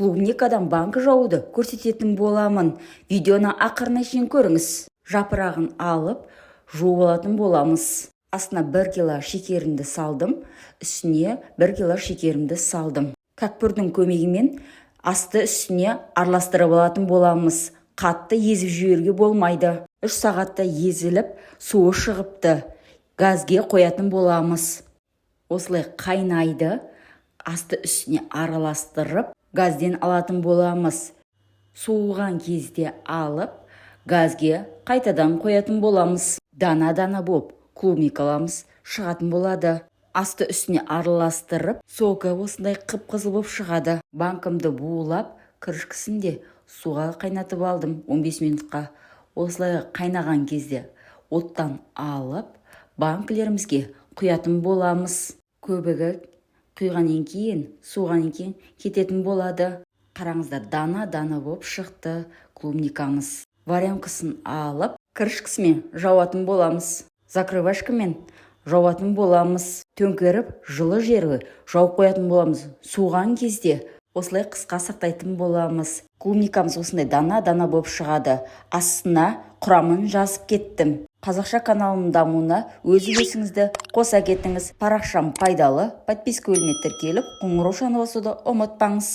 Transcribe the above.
Клубникадан банка жабуды көрсететін боламын. Видеоны ақырына шейін көріңіз. Жапырағын алып, жуып алатын боламыз. Астына 1 кило шекерімді салдым, үстіне 1 кило шекерімді салдым. Кәкпірдің көмегімен асты үстіне араластырып алатын боламыз. Қатты езіп жіберуге болмайды. 3 сағатта езіліп, суы шығыпты. Газге қоятын боламыз. Осылай қайнайды. Асты үстіне араластырып, газден алатын боламыз. Суыған кезде алып, газге қайтадан қоятын боламыз. Дана-дана болып клубникаларымыз шығатын болады. Асты үстіне араластырып, сокі осындай қып-қызыл болып шығады. Банкамды булап, крышкасын де суға қайнатып алдым 15 минутқа. Осылай қайнаған кезде оттан алып, банкілерімізге құятын боламыз. Көбігі құйғаннан кейін, суығаннан кейін кететін болады. Қараңыздар, дана-дана болып шықты клубникамыз. Варенкасын алып, крышкасымен жауатын боламыз. Закрывашкамен жауатын боламыз. Төңкеріп, жылы жерге жауып қоятын боламыз. Суыған кезде осылай қысқа сақтайтын боламыз. Клубникамыз осындай дана-дана болып шығады. Астына құрамын жазып кеттім. Қазақша каналымның дамуына өз үлесіңізді қоса кетіңіз. Парақшам пайдалы. Подписка бөліміне тіркеліп, қоңыраушаны басуды ұмытпаңыз.